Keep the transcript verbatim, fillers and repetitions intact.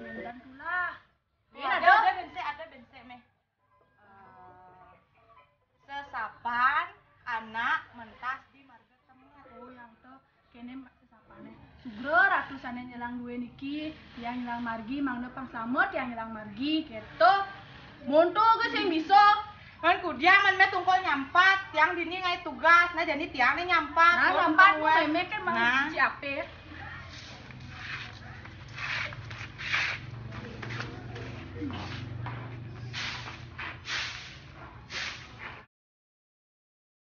Dan tulah. Ada, ada bense, ada bense meh. Eh, sesapan anak mentas di marga Temet. Oh, yang tuh kene sesapannya. Sugra ratu sané nyelang dué niki, tiang nyelang margi mangda pang slamet tiang nyelang margi gitu. Monto ge sing bisa. Kan kudiang men meh tungkol nyampat, tiang dini ngai tugas, nah jadi tiang nih nyampat. Nah, Gua nyampat tungkol. Mémé kan mang Nah. Ciapé.